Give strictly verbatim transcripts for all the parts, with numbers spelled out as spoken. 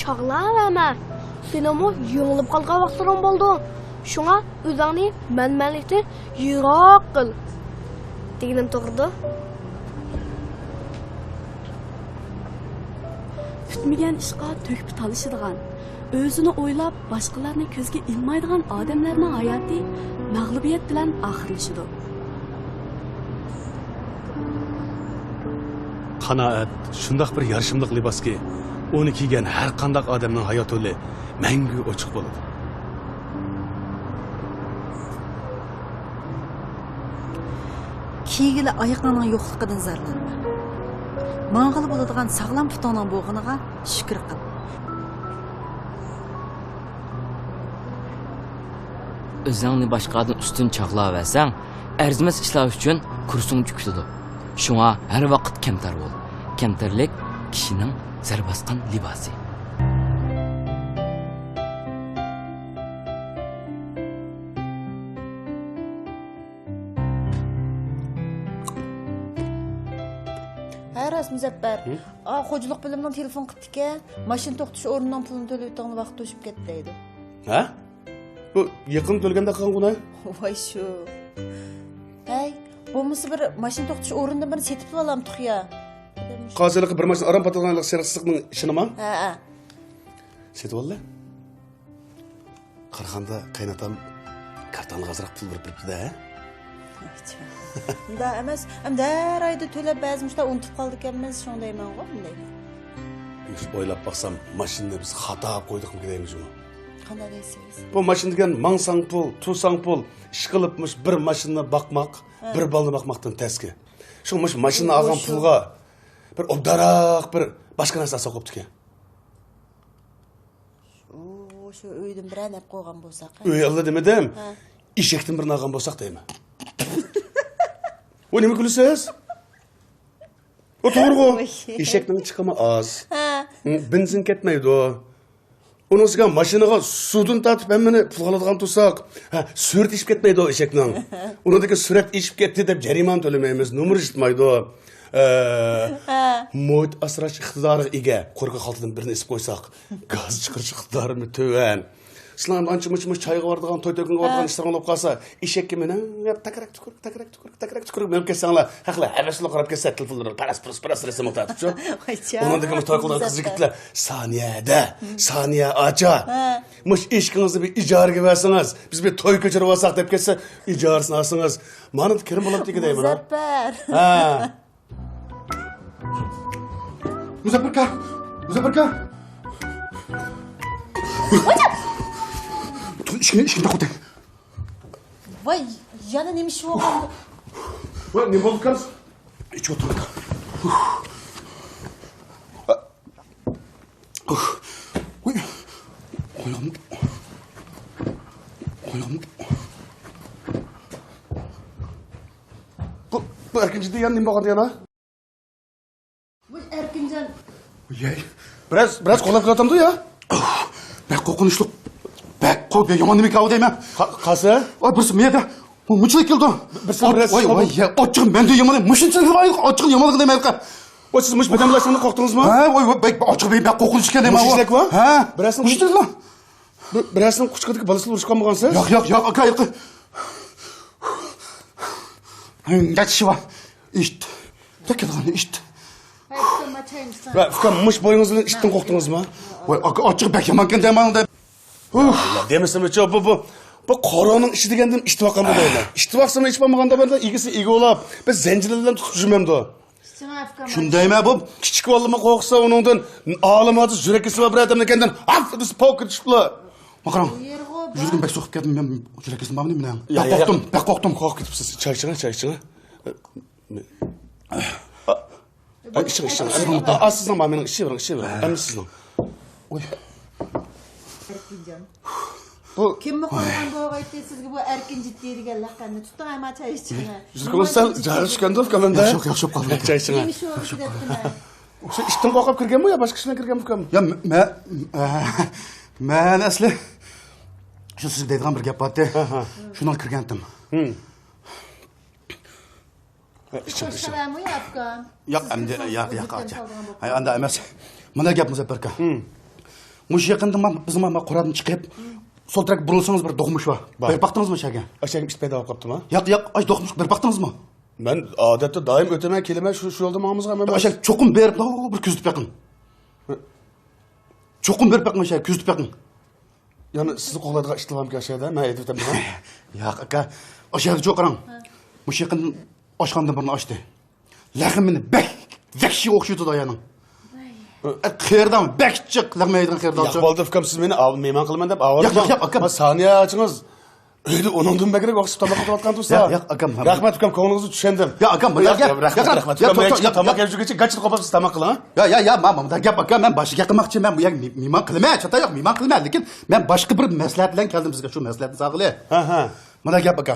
چاغلاۋەرمە. سېنىڭمۇ يېڭىلىپ قالغان ۋاقىتلىرىڭ بولىدۇ. شۇڭا ئۆزۈڭنى مەنمەنلىكتىن يىراق قىل. دېگىنىم توغرىدۇ. پۈتمىگەن ئىشقا تۆھپە تالىشىدىغان، ئۆزىنى ئويلاپ، باشقىلارنى كۆزگە ئىلمايدىغان ئادەملەرنىڭ ھاياتى مەغلۇبىيەت بىلەن ئاخىرلىشىدۇ. قانائەت شۇنداق بىر يارىشىملىق لىباسكى، ئۇنى كىيگەن ھەر قانداق ئادەمنىڭ ھايات يولى مەڭگۈ ئوچۇق بولىدۇ. كىيگىلى ئايىغىڭنىڭ يوقلۇقىدىن زارلانما. ماڭغىلى بولىدىغان ساغلام پۇتۇڭنىڭ بولغىنىغا شۈكۈر قىل. ئۆزۈڭنى باشقىدىن ئۈستۈن چاغلاۋەرسەڭ، ئەرزىمەس ئىشلار ئۈچۈن كۇرسۇڭ چۈكۈتىدۇ. شۇڭا ھەر ۋاقىت كەمتەر بول. كەمتەرلىك كىشىنىڭ زەر باسقان لىباسى. ھە، راست، مۇزەپپەر. ھە؟ ئا، خوجىلىق بۆلۈمىنىڭ تېلېفون قىپتىكەن. ماشىنا توختىتىش ئورنىنىڭ پۇلىنى تۆلىۋېتىڭلار، ۋاقىت توشۇپ كەتتى دەيدۇ. ھە؟ بۇ يېقىندا تۆلىگەندەك قىلغان بۇنى. ۋاي شۇ. ھەي، بولمىسا بىر ماشىنا توختىتىش ئورنىدىن بىرنى سېتىپلا ئالامتۇق يا. قازىلىقى بىر ماشىنا ئارام پاتىدىغان شېرىقسىزلىقنىڭ ئىشىنىما؟ ھە، ھە. سېتىۋالدى. قارىغاندا قېيىناتام كارتاڭلىق ئازراق پۇل بېرىپ بېرىپتۇ-دە، ھە؟ ئۇنداق ئەمەس، ئەمدى ھەر ئايدا تۆلەپ، بەزى مۇشۇنداق ئۇنتۇپ قالىدىكەنمىز، شۇڭا دەيمەنغۇ، مۇنداق. مۇشۇ ئويلاپ باقسام، ماشىنىنى بىز خاتا قويدۇقمىكىن دەيمىز جۇمۇ. قانداق دەيسىز؟ بۇ ماشىنا دېگەن ماڭساڭ پۇل، تۇرساڭ پۇل، ئىشقىلىپ مۇشۇ بىر ماشىنىنى باقماق، ھە، بىر بالىنى باقماقتىن تەسكە. شۇ مۇشۇ ماشىنا ئالغان پۇلغا بىر ئوبدانراق بىر باشقا نەرسە ئالساق بوپتىكەن. ئۇ، شۇ ئۆيدىن بىرەر نەپ قويغان بولساق، ھە؟ ئۆي ئاللا دېمىدىم. ھە. ئېشەكتىن بىرنى ئالغان بولساق دەيمەن. ۋاي، نېمە كۈلىسىز؟ ئۇ توغرىغۇ. ۋاي. ئېشەكنىڭ چىقىمى ئاز. ھە. ھە، بېنزىن كەتمەيدۇ. ئۇنىڭ ئۈستىگە ماشىنىغا سۇدىن تارتىپ ھەممىنى پۇلغا ئالىدىغان تۇرساق، ھە، سۈرئىتى ئېشىپ كەتمەيدۇ ئېشەكنىڭ. ئۇنىڭدىكى سۈرئەت ئېشىپ كەتتى دەپ جەرىمانە تۆلىمەيمىز، نومۇر ئىشلىتمايدۇ. ئە، ھە، مۇھىت ئاسراش ئىقتىدارىغا ئىگە قورقا خالتىدىن بىرنى ئېسىپ قويساق، گاز چىقىرىش ئىقتىدارىمۇ تۆۋەن. سىلەر ئانچە-مۇنچە چايغا بارىدىغان، توي-تۆكۈنگە بارىدىغان، ھە، ئىشلىرىڭ بولۇپ قالسا، ئېشەككە مىنىڭ دەپ تەكرەك تۈكۈرۈك، تەكرەك تۈكۈرۈك، تەكرەك تۈكۈرۈك مېڭىپ كەتسەڭلار، خەقلەر ھەۋەسلىك قاراپ كەتسە، تېلېفونلىرىغا پەرەس-پۇرۇس، پەرەس رەسىم تارتىپچۇ. ۋايجان، ئۇنىڭدىن كېيىن توي قىلىدىغان قىز يىگىتلەر، سانىيەدە، سانىيە ئاچا، ھە، مۇشۇ ئېشىكىڭىزنى بىر ئىجارىگە بەرسىڭىز، بىز بىر توي كۆچۈرۈۋالساق دەپ كەتسە، ئىجارىسىنى ئالسىڭىز، مانا كىرىم بولاتتىكەن دەيمەن. مۇزەپپەر. ھە. مۇزەپپەركا! مۇزەپپەركا! تۇر، ئىشىكنى، ئىشىكنى تاقىۋېتەي. ۋاي، يەنە نېمە ئىش بولغان؟ ۋاي، نېمە بولدىكەن؟ ئىچىۋاتىمەن. ۋاي. قويۇڭ. قويۇڭ. بۇ، بۇ ئەركىنجان دېگەن نېمە بولغان يەنە؟ ۋاي، ئەركىنجان. ۋاي. بىراز، بىراز قولاپ كېلىۋاتامدۇ يا؟ بەك قورقۇنچلۇق. بەك قورق-، يامان نېمە كېلىۋاتىدۇ دەيمەن. قا-، قاسى؟ ۋاي، بىرسى مەيدە. مۇنچىلىك كېلىدۇ. بىرسى، بىرسى، ۋاي، ۋاي، يا، ئاچچىق مەندە يامان. مۇشۇنچىلىك ئاچچىق يامانلىق دەيمەن. ۋاي، سىز مۇشۇ بەدەن بىلەن قورقتىڭىزمۇ؟ ھە، ۋاي، ۋاي، بەك ئاچچىق، بەك قورقۇنچ ئىكەن دەيمەن. مۇشۇنچىلىك ۋا؟ ھە. بىرەرسىنىڭ، مۇشۇنچىلىكلا. بىر-، بىرەرسىنىڭ قۇچىقىدىكى بالىسى ئۇرۇشقان بولغانسىز؟ ياق، ياق، ياق، ئاكا، ياق. نەچچە بار؟ ئىت. تەكىدىغان ئىت. ۋە ئۇكام، مۇشۇ بويىڭىز بىلەن ئىتتىن قورقتىڭىزمۇ؟ ۋاي، ئاكا، ئاچچىق بەك يامانكەن دەيمەن دە. ئۇھ. دېمىسىمۇچۇ، بۇ، بۇ، بۇ قورۇنىڭ ئىچى دېگەندىن ئىت باققانمۇ دەيمەن. ئىت باقسىمۇ ھېچ بولمىغاندا بىردە ئىگىسى ئىگە بولاپ، بىر زەنجىر بىلەن تۇتۇپ جۈمەمدۇ؟ شۇندايمۇ بۇ؟ كىچىك بالىمۇ قورقسا ئۇنىڭدىن، ئالىم ھازىر يۈرەك كېسىلى بار بىر ئادەمنى كەندىن، ھاپ دېسە پوك كېتىشىپلا. ماقاراڭ، يۈرىكىم بەك سوقۇپ كەتتى، مەن يۈرەك كېسىلىم بارمۇ مېنىڭ؟ بەك قورقتۇم، بەك قورقتۇم. قورقۇپ كېتىپسىز. چاي ئىچىڭ، چاي ئىچىڭ. ئىچىڭ، ئىچىڭ. ئا، سىزنىڭ، مانا مېنىڭ ئىچىۋېرىڭ، ئىچىۋېرىڭ. ئەمدى سىزنىڭ. ئوي. ئەركىنجان. بۇ كىممۇ قويغان بولغايتتى سىزگە بۇ ئەركىن جىددىي دېگەن لەقەمنى؟ تۇتۇڭ، ئەمما چاي ئىچىڭ. يۈرىكىڭىز سەل جارى چۈشكەندۇ ئۇكام ئەمدى. ياخشى، ياخشى، ياخشى بولۇپ قالدى. چاي ئىچىڭ. نېمە شۇ دەپتىمەن؟ شۇ ئىتتىن قورقۇپ كىرگەنمۇ يا باشقا كىشىلەر كىرگەنمۇ ئۇكام؟ يا، مە-، مە-، مەن ئەسلى شۇ سىزگە دەيدىغان بىر گەپ بارتى. شۇنىڭغا كىرگەنتىم. ھىم. ئىچىڭ، ئىچىڭ. ياق، ئەمدى، ياق، ياق، ئاچا. ھەي، ئاندا ئەمەس. مانا گەپ، مۇزەپپەر ئاكا. ھىم. مۇشۇ يېقىندا ما-، بىزنىڭ ما-، ما قورادىن چىقىپ، سول تەرەپكە بۇرۇلسىڭىز بىر دوقمۇش بار. بار. بېرىپ باقتىڭىزمۇ شەگە؟ ئاشەگە ئىت پەيدا بولۇپ قاپتىما؟ ياق، ياق، ئاش دوقمۇش بېرىپ باقتىڭىزمۇ؟ مەن ئادەتتە دائىم ئۆتىمەن، كېلىمەن، شۇ، شۇ يولدا ماڭىمىزغا مەن. ئاشەگە چوقۇم بېرىپ، بىر كۆزىتىپ بېقىڭ. چوقۇم بېرىپ بېقىڭ، ئاشەگە كۆزىتىپ بېقىڭ. يەنە سىزنى قوغلايدىغان ئىتلارمىكىن ئاشەدە، مەن ھەيدىۋېتەمدىغان. ياق، ئاكا، ئاشەدە چوقۇرۇڭ. مۇشۇ يېقىن ئاشخانىدىن بىرنى ئاچتى. لەغمىنى بەك ۋەھشىي ئوخشىتىدۇ ئايالنىڭ. قېرىدام بەك جىق، لەغمەن يەيدىغان قېرىدام. ياق، بولدى ئۇكام، سىز مېنى مېھمان قىلىمەن دەپ ئاۋارە. ياق، ياق، ياق، ئاكام. ما سانىيە ئاچىڭىز ئۆيدە ئۇنىڭدىن بەكرەك ئوخشاپ تاماق قىلىۋاتقان تۇرسا. ياق، ياق، ئاكام. رەھمەت ئۇكام، كۆڭلىڭىزنى چۈشەندىم. ياق، ئاكام، ياق، ياق، ياق، رەھمەت، رەھمەت ئۇكام، مەن تاماق يەپ جۈرگۈچە گاچىدا قوپۇپ سىز تاماق قىلىڭ، ھە؟ يا، يا، يا، ما، مۇنداق گەپ، ئاكا، مەن باشقا گەپ قىلماقچى، مەن بۇ يەرگە مېھمان قىلىمەن، چاتاق يوق، مېھمان قىلىمەن، لېكىن مەن باشقا بىر مەسلىھەت بىلەن كەلدىم سىزگە، شۇ مەسلىھەتنى ساغىلى. ھە، ھە. مۇنداق گەپ، ئاكا.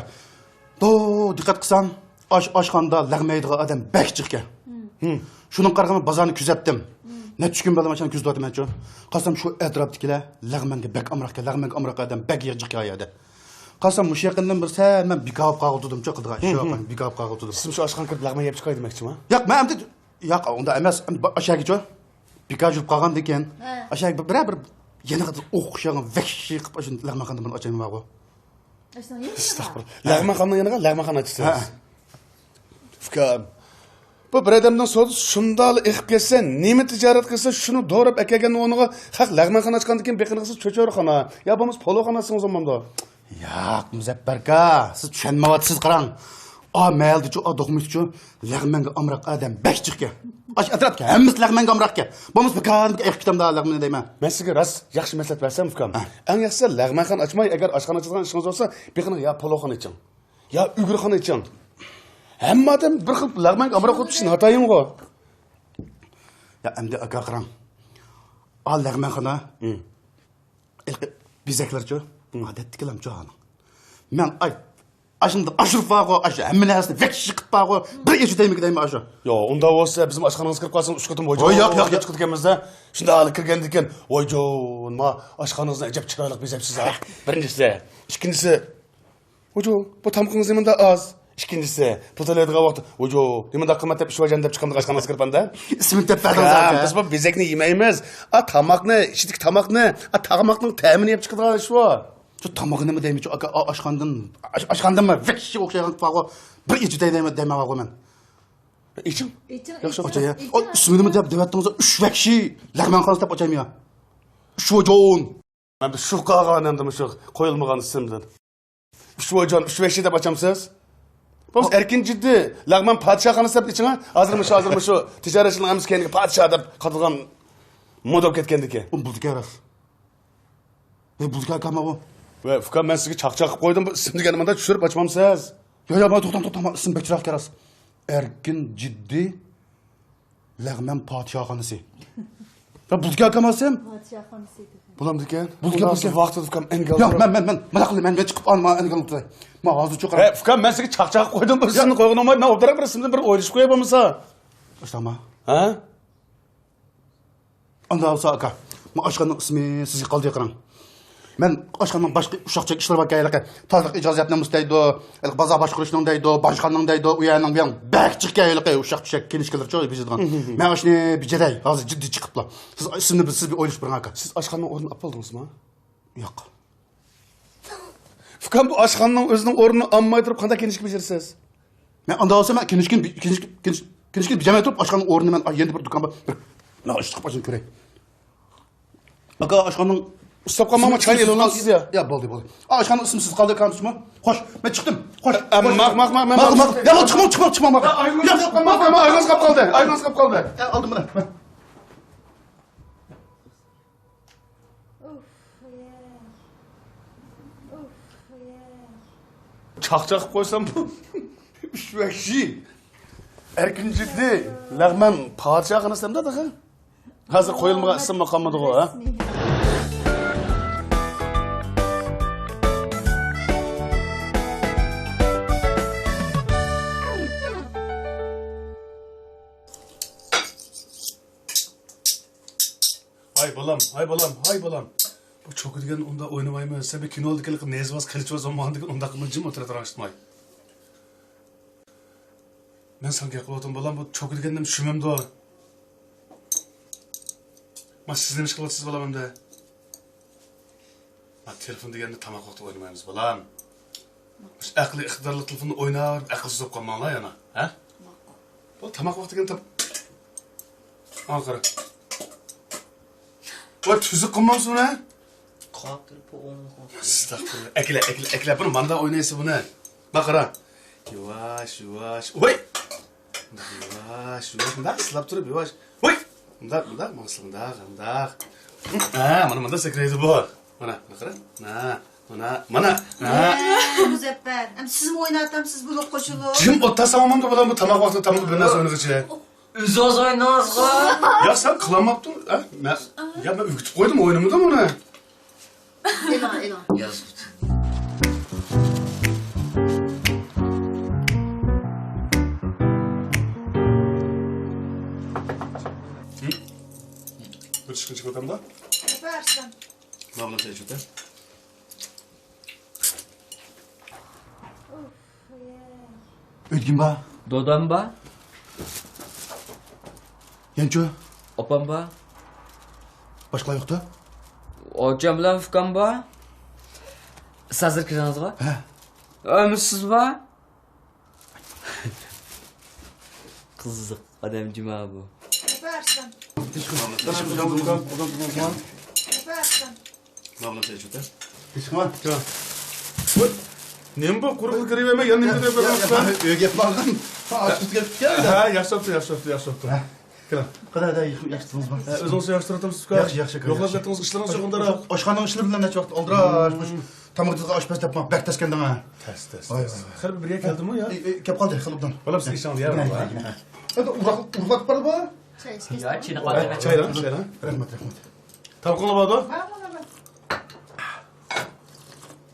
دو، دىققەت قىلسام، ئاش، ئاشخانىدا لەغمەن يەيدىغان ئادەم بەك جىق ئىكەن. شۇنىڭغا قارىغاندا بازارنى كۆزەتتىم. نەچچە كۈن بىلەن ماشۇنى كۆزىتىۋاتىمەنچۇ. قارىسام، شۇ ئەتراپتىكىلەر لەغمەنگە بەك ئامراق ئىكەن، لەغمەنگە ئامراق ئادەم بەك جىق ئىكەن ئۇ يەردە. قارىسام، مۇشۇ يېقىندىن بىر سەل مەن بىكار بولۇپ قالغىلى تۇردۇمچۇ، قىلىدىغان ئىش يوق، بىكار بولۇپ قالغىلى تۇردۇم. سىز شۇ ئاشخانا كىرىپ لەغمەن يەپ چىقاي دېمەكچىما؟ ياق، مەن ئەمدى، ياق، ئۇنداق ئەمەس، ئەمدى ئاشاگىچۇ. بىكار يۈرۈپ قالغاندىن كېيىن، ھە، ئاشاگە بىرەر بىر يەنە ئوخشىغان ۋەھشىي قىلىپ ئاشۇ لەغمەنخانىدىن بىرنى ئاچايمەن بارغۇ. ئەستەغپۇرۇللا. لەغمەنخانىنىڭ يېنىغا لەغمەنخانا ئاچىسىز. ھە. ئۇكام، بۇ بىر ئادەمنىڭ سودىسى شۇنداقلا ئېقىپ كەتسە، نېمە تىجارەت قىلسا، شۇنى دوراپ ئەكەلگەن ئورنىغا خەق لەغمەنخانا ئاچقاندىن كېيىن بېقىنىغىسى چۆچۈرىخانا يا بولمىسا پولۇخانا ئېچىڭىز بولمامدۇ؟ ياق، مۇزەپپەر ئاكا، سىز چۈشەنمەيۋاتىسىز، قاراڭ. ئا مەھەللىدىچۇ، ئا دوقمۇشتىچۇ، لەغمەنگە ئامراق ئادەم بەك جىق ئىكەن. ئاشۇ ئەتراپتىكى ھەممىسى لەغمەنگە ئامراق ئىكەن. بولمىسا بىكار ئېقىپ كېتەمدۇ لەغمەن دەيمەن. مەن سىزگە راست ياخشى مەسلىھەت بەرسەم، ئۇكام. ھە. ئەڭ ياخشىسى لەغمەنخانا ئاچماي، ئەگەر ئاشخانا ئاچىدىغان ئىشىڭىز بولسا، بېقىنىغا يا پولۇخانا ئېچىڭ. يا ئۆگرىخانا ئېچىڭ. ھەممە ئادەم بىر خىل لەغمەنگە ئامراق بولۇپ كېتىشى ناتايىنغۇ. يا ئەمدى ئاكا قاراڭ. ئا لەغمەنخانا. ھېلىقى بېزەكلەرچۇ؟ ئادەتتىكىلەرچۇ ھالىڭ. مەن ئاي، ئاشۇنداق ئاشۇرۇپ بارغۇ، ئاشۇ ھەممە نەرسىنى ۋەھشىي قىلىپ بارغۇ، بىر ئېچىۋېتەيمىكى دەيمەن ئاشۇ. ياق، ئۇنداق بولسا بىزنىڭ ئاشخانىمىزغا كىرىپ قالسىڭىز ئۈچ قېتىم ۋاي جون، ۋاي جون، ياق، ياق، ياق، چىقىدىكەنمىزدە. شۇنداق كىرگەندىن كېيىن ۋاي جون، ما ئاشخانىڭىزنى ئەجەب چىرايلىق بېزەپسىز ھە. بىرىنچىسى. ئىككىنچىسى. ۋۇجۇ، بۇ تامىقىڭىز نېمانداق ئاز؟ ئىككىنچىسى، پۇل تۆلەيدىغان ۋاقىتتا، ۋۇجۇ، نېمانداق قىممەت دەپ ئىچىۋالىمەن دەپ چىقامدۇ ئاشخانىغا كىرىپ ئەمدى؟ ئىسمىنى دەپ بەردىڭىز ھە، ئاكا. بىز بۇ بېزەكنى يېمەيمىز. ئا، تاماقنى، ئىچىدىكى تاماقنى، ئا، تاماقنىڭ تەمىنى يەپ چىقىدىغان ئىش بۇ. شۇ تامىقى نېمە دەيمىچۇ، ئاكا؟ ئا، ئاشخانىدىن، ئاش-، ئاشخانىدىنمۇ ۋەھشىي ئوخشايدىغان بارغۇ. بىر ئېچىۋېتەي دەيمەن، دەيمەن بارغۇ مەن. ئېچىڭ. ئېچىڭ، ياخشى، ئېچىڭ، ئاچاي. ئېچىڭ. ئۇ ئىسمىنى نېمە دەپ دەۋەتتىڭىز؟ ئۈچ ۋەھشىي لەغمەنخانىسى دەپ ئاچايمۇ يا؟ ئۈچ ۋۇجۇن. ئەمدى شۇ قالغان ئەمدى مۇشۇ قويۇلمىغان ئىسىمدىن. ئۈچ ۋۇجۇن، ئۈچ ۋەھشىي دەپ ئاچامسىز؟ بولمىسا ئەركىن جىددىي، لەغمەن پادىشاھخانىسى دەپ ئېچىڭ ھە. ھازىر مۇشۇ، ھازىر مۇشۇ تىجارەتچىلەرنىڭ ھەممىسى كەينىگە پادىشاھ دەپ قاتىدىغان مودا بولۇپ كەتكەندىكىن. ئۇ بۇلدىكى راست. ۋەي، بۇلدىكى ئاكام ئۇ. ۋەي، ئۇكام، مەن سىزگە چاقچاق قىلىپ قويدۇم، بۇ ئىسىمنى دېگەندە مانا چۈشۈرۈپ ئاچمامسىز؟ ياق، ياق، مانا توختاڭ، توختاڭ، مانا ئىسىم بەك چىرايلىق راست. ئەركىن جىددىي. لەغمەن پادىشاھخانىسى. يا بۇلدىكى ئاكام ئاسىم. پادىشاھخانىسى دېدى. بولامدىكەن؟ بۇلدىكى، بۇلدىكى. ۋاقتىدا ئۇكام ئەنگە. ياق، مەن، مەن، مەن، مانا قىلدى، مەن، مەن چىقىپ ئالما ئەنگە ئۇنتۇي. ما ھازىر چىقىرام. ھە، ئۇكام، مەن سىزگە چاقچاق قويدۇم، بىر سىزنى قويغىنىڭ بار، مەن ئوبدانراق بىر سىزدىن بىر ئويلىشىپ قوياي بولمىسا. ئاشتاما. ھە؟ ئاندا بولسا ئاكا، ما ئاشخانىنىڭ ئىسمى سىزگە قالدى قاراڭ. مەن ئاشخانىنىڭ باشقا ئۇششاق چۈشەك ئىشلىرى باركەن، ھېلىقى تازىلىق ئىجازەتنامىسى دەيدۇ، ھېلىقى بازار باشقۇرۇشنىڭ دەيدۇ، باشخانىنىڭ دەيدۇ، ئۇ يەرنىڭ بۇ يەرنىڭ بەك جىق ئىكەن ھېلىقى ئۇششاق چۈشەك كىنىشكىلىرىچۇ بېجىرىدىغان. مەن ئاشۇنى بېجىرەي، ھازىر جىددىي چىقىپلا. سىز ئىسىمنى بىر، سىز بىر ئويلىشىپ بېرىڭ ئاكا. سىز ئاشخانىنىڭ ئورنىنى ئاپ بولدىڭىزمۇ؟ ياق. ئۇكام، بۇ ئاشخانىنىڭ ئۆزىنىڭ ئورنىنى ئالماي تۇرۇپ قانداق كىنىشكا بېجىرىسىز؟ مەن ئاندا بولسا مەن كىنىشكىنى، كىنىش-، كىنىش-، كىنىشكىنى بېجەرمەي تۇرۇپ ئاشخانىنىڭ ئورنىنى مەن، ئا، يەنە بىر دۇكان بار، بىر، مەن ئاشۇ چىقىپ ئاشۇنى كۆرەي. ئاكا، ئاشخانىنىڭ ئۇستاپ قالماڭ، چاي ئېلىۋالامسىز يا. يا، بولدى، بولدى. ئا، ئاشخانىنىڭ ئىسمى سىز قالدى، كانتۇشمۇ؟ خوش، مەن چىقتىم. خوش، ئە، خوش. ماق، ماق، ماق، مەن ماق، ماق. يا، چىقماڭ، چىقماڭ، چىقماڭ، ماق. يا، ئايرىلىڭىز قاپ قالدى، ئايرىلىڭىز قاپ قالدى، ئايرىلىڭىز قاپ قالدى. ئە، ئالدىم مانا. چاقچاق قىلىپ قويسام بۇ. ئۈچ ۋەھشىي. ئەركىن جىددىي. لەغمەن پادىشاھخانىسى دەمدۇ تېخى؟ ھازىر قويۇلمىغان ئىسىممۇ قالمىدىغۇ، ھە؟ ھاي بالام، ھاي بالام، ھاي بالام. بۇ چوكا دېگەن ئۇنداق ئوينىمايمىز. سەن بىر كىنودىكى نەيزىۋاز، قىلىچۋاز بولمىغاندىكىن ئۇنداق قىلماي جىم ئولتۇرا تۇراڭ ئىشتىماي. مەن ساڭا گەپ قىلىۋاتىمەن بالام، بۇ چوكا دېگەن نېمە چۈشىنەمدۇ؟ ما سىز نېمە ئىش قىلىۋاتىسىز بالام ئەمدى؟ تېلېفون دېگەندە تاماق ۋاقتى ئوينىمايمىز، بالام. مۇشۇ ئەقلىي ئىقتىدارلىق تېلېفوندا ئويناپ، ئەقىلسىز بولۇپ قالماڭلار يەنە، ھە؟ بۇ تاماق ۋاقتى دېگەن تام-، ماڭا قارا. ۋاي، تۈزۈك قىلمامسىز بۇنى؟ قاقىرىپ ئوڭغا. ئەستەغپۇرۇللا. ئەكىلە، ئەكىلە، ئەكىلە. بۇنى ماندا ئوينايسىز بۇنى. مانا قارا. ياۋاش، ياۋاش. ۋاي! ياۋاش، ياۋاش. مۇنداق سىلاپ تۇرۇپ ياۋاش. ۋاي! مۇنداق، مۇنداق، ماڭسىلا مۇنداق، مۇنداق. ھە، مانا مۇنداق سەكرەيدۇ بۇ. مانا، مانا قارا. ھە، مانا، مانا. ھە. مۇزەپپەر، ئەمدى سىزمۇ ئويناۋاتامسىز بۇلۇڭغا قوشۇلۇپ؟ جىم ئولتۇرساڭ بولامدۇ، بالام، بۇ تاماق ۋاقتىدا تاماق بىر نەرسە ئوينىغۇچە. ئۆزىڭىز ئوينىڭىزغۇ؟ ياق، سەن قىلالماپتىڭ. ھە؟ مەن، يا، مەن ئۆگىتىپ قويدۇم، ئوينىمىدىم ئۇنى. ئېلىڭ، ئېلىڭ. ياز. بىر چىقىنچىق ئادەم بار. بەرسەم. مانا بۇنى سەن چۆتە. ئۆيدە كىم بار؟ دادام بار. يەنچۇ؟ ئاپام بار. باشقىلار يوقتۇ؟ ئاچام بىلەن ئۇكام بار. سىز ھازىر كىرىڭىزغۇ؟ ھە. ئەمىسىز بار. قىزىق ئادەم جۇما بۇ. نېمە بۇ، قۇرۇقلا كىرىۋەرمەي، يەنە نېمە دەپ بېرىۋاتىسەن؟ ئۆيگە كەپ بارغان. ئاچ كېتىپ كەپتىكەن. ھە، ياخشى بوپتۇ، ياخشى بوپتۇ، ياخشى بوپتۇ. كېلىڭ. قانداق، ياخشى تۇردىڭىزمۇ؟ ئۆزىڭىز ياخشى تۇرۇۋاتامسىز ئۇكا؟ ياخشى، ياخشى، ياخشى. يوقلاپ كەتتىڭىز، ئىشلىرىڭىز شۇنداق. ئاشخانىنىڭ ئىشلىرى بىلەن نەچچە ۋاقىت ئالدىراش، مۇشۇ تاماق تېزىغا ئاشپەز تاپماق بەك تەسكەندىڭ ھە. تەس، تەس، تەس. ۋاي، ۋاي، ۋاي. خېلى بىر يەر كەلدىمۇ يا؟ ئى، ئى، كەپ قالدى، خېلى ئوبدان. بالام، سىز ئىشىڭىزنى يەۋېرىڭ. ئەمدى ئۇرۇق، ئۇرۇقلاپ بارىدۇ. چاي، چاي. يا، چېنىقىۋاتىمەن. چايلاڭ، چايلاڭ. رەھمەت، رەھمەت. تامىقىڭلار باردۇ؟ بار، بار، بار.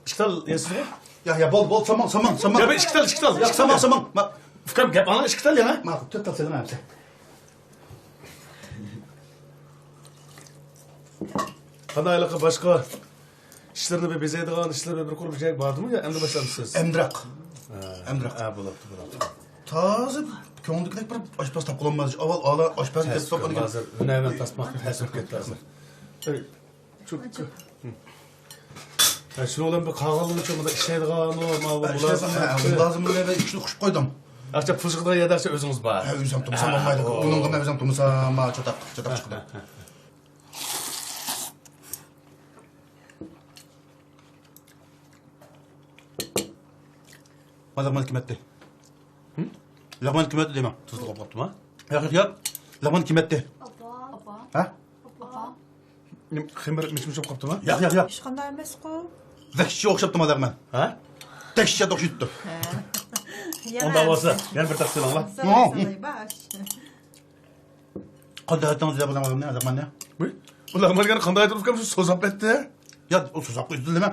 ئىككى تال يەيسىزغۇ؟ يا، يا، بولدى، بولدى، سالماڭ، سالماڭ، سالماڭ. يا، بىر ئىككى تال، ئىككى تال، يا، ئىككى تال، سالماڭ، سالماڭ. ما، ئۇكام، گەپ ئاڭلاڭ، ئىككى تال يەڭ. ماقۇل، تۆت تال سېلىڭ ئەمسە. قانداق ھېلىقى باشقا ئىشلىرىنى بىر بېزەيدىغان ئىشلىرى بىر قۇرۇپ جاي باردىمۇ يا ئەمدى باشلامسىز؟ ئەمدىراق. ھە. ئەمدىراق. ھە، بولۇپتۇ، بولۇپتۇ. تازا كۆڭۈلدىكىدەك بىر ئاشپەز تاپقىلى بولمىدى. ئاۋۋال ئالا ئاشپەزنى تەس، تېپىپ تاپقىلى. ھازىر ھۈنەرۋەن تاسماق تەس بولۇپ كەتتى ھازىر. ئەي، چۇ-، ھە، شۇنىڭ بىلەن بىر قالغانلىرىمۇ شۇ مۇنداق ئىشلەيدىغانمۇ، ماۋۇ بۇلار. ئىشلەيدىغان، ھە، لازىم بىلەن بىر ئىككى ئۇچۇپ قويدۇم. ئاچا پۇل چىقىدىغان يەردە ئاچا ئۆزىڭىز بار. ھە، ئۆزۈم تۇرمىسام بولمايدۇ. ھە، ئۇنىڭغا مەن ئۆزۈم تۇرمىسام، ما، چاتاق، چاتاق چىقىدۇ. ھە، ھە، ھە. ما، لەغمەن كىم ئەتتى؟ ھىم؟ لەغمەن كىم ئەتتى دەيمەن. تۇزلۇق بولۇپ قاپتۇما؟ ياق، ياق، ياق. لەغمەن كىم ئەتتى؟ ئاپا. ھە؟ ئاپا. ئاپا. نېمە، خېمىر مىچ-مىچ بولۇپ قاپتىما؟ ياق، ياق، ياق. ھېچقانداق ئەمەسقۇ. ۋەھشىيگە ئوخشاپتىما لەغمەن؟ ھە؟ دەھشەت ئوخشىيىپتۇ. ھە. ئۇنداق بولسا، يەنە بىر تاپشۇرۇڭلار. سالاي، سالاي، باش. قانداق ئېتىڭىز دەپ ئالىمەن لەغمەننى؟ ۋۇي، بۇ لەغمەن دېگەن قانداق ئېتىلىدىكەن، شۇ سوزاپ ئەتتى. يا، ئۇ سوزاپ قويدى دېمە.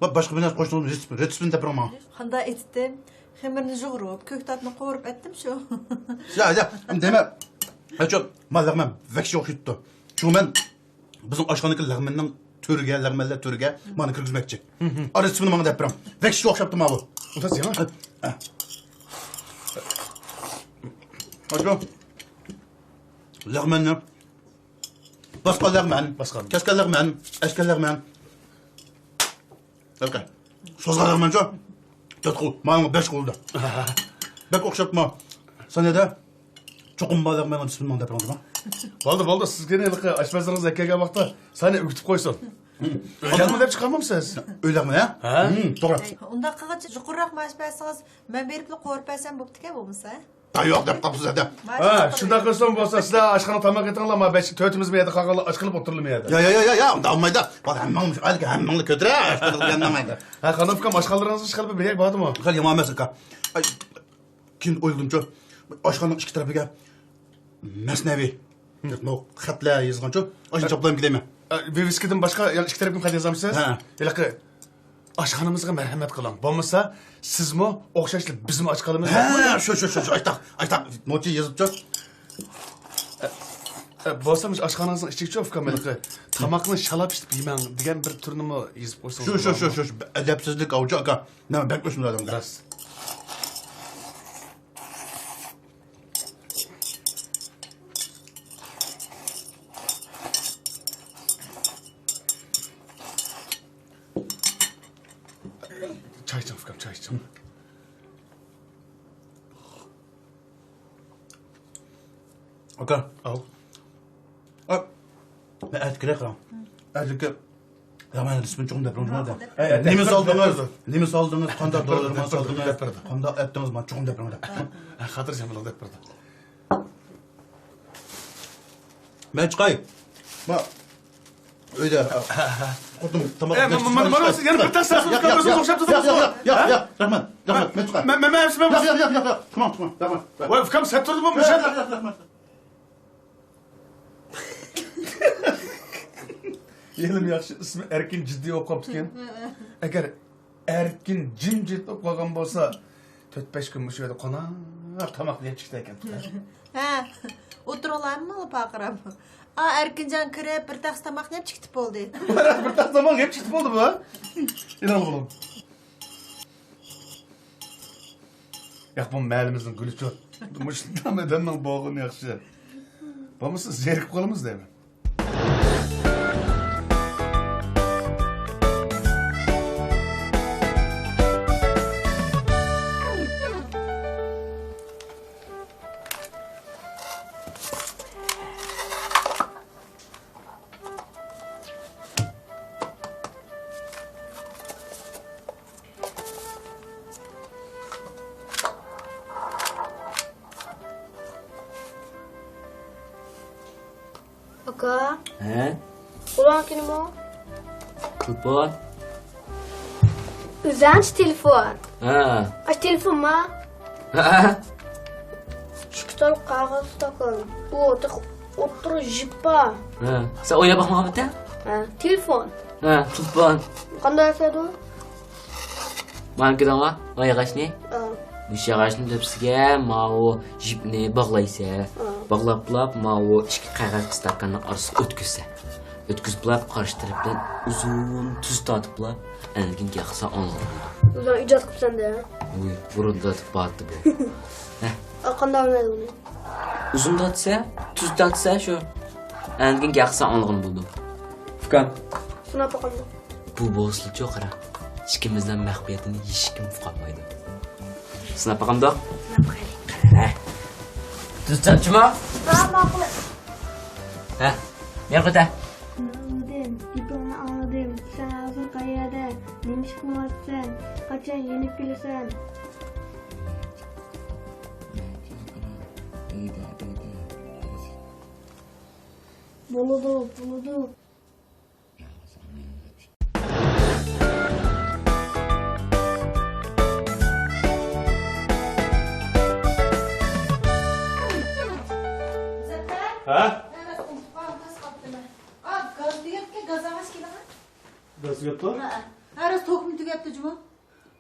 ۋە باشقا بىر نەرسە قوشتۇڭىز، رېتسېپىنى تېپىرىڭ ماڭا. قانداق ئېتىتتىم؟ خېمىرنى يۇغۇرۇپ، كۆكتاتنى قورۇپ ئەتتىم شۇ. يا، يا، دېمە. ھە، شۇ، ما لەغمەن ۋەھشىيگە ئوخشىيىپتۇ. شۇ مەن بىزنىڭ ئاشخانىدىكى لەغمەننىڭ تۈرىگە، لەغمەنلەر تۈرىگە مانا كىرگۈزمەكچى. ھىم، ھىم. ئا، رېتسېپىنى ماڭا دەپ بېرىڭ. ۋەھشىيگە ئوخشاپتۇ ماۋۇ. ئۇ تاز يېڭى. ھە، ھە. ئاشۇ لەغمەننى باسقان لەغمەن، باسقان. كەسكەن لەغمەن، ئەچكەن لەغمەن. ئاكا. سوزغان لەغمەنچۇ؟ تۆت قول، ماڭا بەش قولدا. بەك ئوخشاپمۇ؟ سەن نەدە؟ چوقۇم ما لەغمەن بىسمىللا دەپ بېرىڭ. بولدى، بولدى. سىزگە ھېلىقى ئاشپەزلىرىڭىز كەلگەن ۋاقىتتا سەنى ئۆگىتىپ قويسۇن. ئۆيلەغمە دەپ چىقارمامسىز؟ ئۆيلەغمە، ھە؟ ھە؟ ھىم، توغرا. ئۇنداق قىلغىچە يۇقىرىراق مائاش بەرسىڭىز، مەن بېرىپلا قورۇپ بەرسەم بوپتىكەن بولمىسا. ھە، يوق دەپ قاپسىز ھەدە. ھە، شۇنداق قىلسام بولسا سىلەر ئاشخانا تاماق ئېتىڭلار، ما بەش، تۆتىمىز مۇ يەردە قالغانلار ئاچ قېلىپ ئولتۇرىلىمۇ يەردە. يا، يا، يا، يا، يا، ئۇنداق بولمايدۇ. ۋالا ھەممىڭلار، ھەممىڭلار كۆتۈرە، ئاشخانا دېگەن نېمە؟ ھە، قانداق ئۇكام، ئاشخانىلىرىڭىز ئىشقىلىپ بىر يەرگە باردىمۇ؟ خېلى يامان ئەمەس ئاكا. ئاي، كېيىن ئويلىدىمچۇ، ئاشخانىنىڭ ئىككى تەرىپىگە مەسنەۋى. مم. خەتلەر يېزىلغانچۇ، ئاشۇنى چاپلاپ كېتەيمەن. ئە، ۋىۋىسكىدىن باشقا يەنە ئىككى تەرەپكىمۇ خەت يازامسىز؟ ھە. ھېلىقى ئاشخانىمىزغا مەرھەمەت قىلىڭ. بولمىسا سىزمۇ ئوخشاشلا بىزمۇ ئاچ قالىمىز. ھە، شۇ، شۇ، شۇ، شۇ، ئاشتاق، ئاشتاق نوچى يېزىپچۇ. ئە، ئە، بولسا مۇشۇ ئاشخانىڭىزنىڭ ئىچىگىچۇ ئۇكام ھېلىقى تاماقنى شالاپ ئىشلىتىپ يېمەڭ دېگەن بىر تۈرنىمۇ يېزىپ قويسىڭىز. شۇ، شۇ، شۇ، شۇ، شۇ، ئەدەپسىزلىك ئاۋۇچۇ ئاكا. نېمە بەك ئۆسمىدى ئادەمگە. راست. چاي ئىچىڭ، ئۇكام، چاي ئىچىڭ. ئاكا. ئاۋ. ئا، مەن ئەتە كىرەي قاراڭ. ئەتىكى رامەن رېسىپىنى چوقۇم دەپ بېرىڭ، دەپ بېرىڭ. ئە، نېمە سالدىڭىز؟ نېمە سالدىڭىز؟ قانداق دورىلارنى سالدىڭىز؟ قانداق ئەتتىڭىز؟ مانا چوقۇم دەپ بېرىڭ، دەپ. ھە، خاتىرجەم بولۇڭ، دەپ بېرىڭ. مەن چىقاي. ما، ئۆيدە خوتۇن تاماق. ئە، مانا، مانا، مانا، سىز يەنە بىر تەستە ئوخشاپ تۇرىسىز. ياق، ياق، ياق، ياق، رەھمەت، رەھمەت، مەن چىقاي. مەن، مەن، مەن، مەن، ياق، ياق، ياق، ياق، تامام، تامام، رەھمەت. ۋاي، ئۇكام، سەت تۇردى بۇ مۇشۇ. ياق، ياق، ياق، رەھمەت. ھېلىمۇ ياخشى، ئىسمى ئەركىن جىددىي بولۇپ قاپتىكەن. ئەگەر ئەركىن جىمجىت بولۇپ قالغان بولسا، تۆت-بەش كۈن مۇشۇ يەردە قوناق تاماقنى يەپ چىقىدىكەن. ھە، ئولتۇرۇڭلارمۇ پارقىراپ. ئا، ئەركىنجان كىرىپ، بىر تەخسە تاماقنى يەپ چىقىپ بولدى. بىر تەخسە تاماق يەپ چىقىپ بولدى بۇ، ھە؟ ئىنان قىلىڭ. ياق، بۇ مەھەللىمىزنىڭ گۈلىچۇ. مۇشۇنداق ئادەمنىڭ بولغىنى ياخشى. بولمىسا زېرىكىپ قالىمىز دەيمەن. ئاكا. ھە؟ ئۇلارنىڭكى نېمە؟ تېلېفون. ئۆزۈڭچە تېلېفون. ھە. ئاش تېلېفونما؟ ھە. ئىككى تال قەغەز ئىستاكان. ئۇ تېخى ئوتتۇرا جىپپا. ھە. سەن ئويلاپ باقمىغانمىدىڭ؟ ھە، تېلېفون. ھە، تېلېفون. قانداق ياسايدۇ؟ مانا كۆردۈڭلار، ما ياغاچنى؟ ھە. مۇشۇ ياغاچنى تۆپىسىگە ماۋۇ جىپنى باغلايسەن. ھە. باغلاپلا ماۋۇ ئىككى قەغەز ئىستاكاننىڭ ئارىسىغا ئۆتكۈزىسەن. ئۆتكۈزۈپلا قارشى تەرەپتىن ئۇزۇن تۈز تارتىپلا ئەندىن كېيىن ياقسا ئاڭلىغىلى بولىدۇ. ئۆزۈڭ ئىجاد قىپسەن-دە. ۋۇي، بۇرۇن تارتىپ بارتى بۇ. ھە. ئا، قانداق ئوينايدۇ ئۇنى؟ ئۇزۇن تارتسا، تۈز تارتسا شۇ. ئەندىن كېيىن ياقسا ئاڭلىغىلى بولىدۇ. ئۇكام. سىناپ باقامدۇ؟ بۇ بولسىلىچۇ قارا. ئىككىمىزنىڭ مەخپىيىتىنى ھېچكىم ئۇقالمايدۇ. سىناپ باقامدۇ؟ سىناپ باقايلى. قارا. تۈز تارتچىما؟ ھە، ماقۇل. ھە، مېنى قويتا. مەن ئاڭلىدىم، گېپىڭنى ئاڭلىدىم. سەن ھازىر قەيەردە؟ نېمە ئىش قىلىۋاتىسەن؟ قاچان يېنىپ كېلىسەن؟ ئۆيدە، ئۆيدە. بولىدۇ، بولىدۇ. مۇزەپپەر! ھە؟ ھە، راست، ئۇنتۇپ قالدىم، تاس قاپتىمەن. ئا، گاز تۈگەپتىكەن، گاز ئالغاچ كېلىڭە. گاز تۈگەپتۇ؟ ھە، ھە، راست، توكمۇ تۈگەپتۇ جۇمۇ.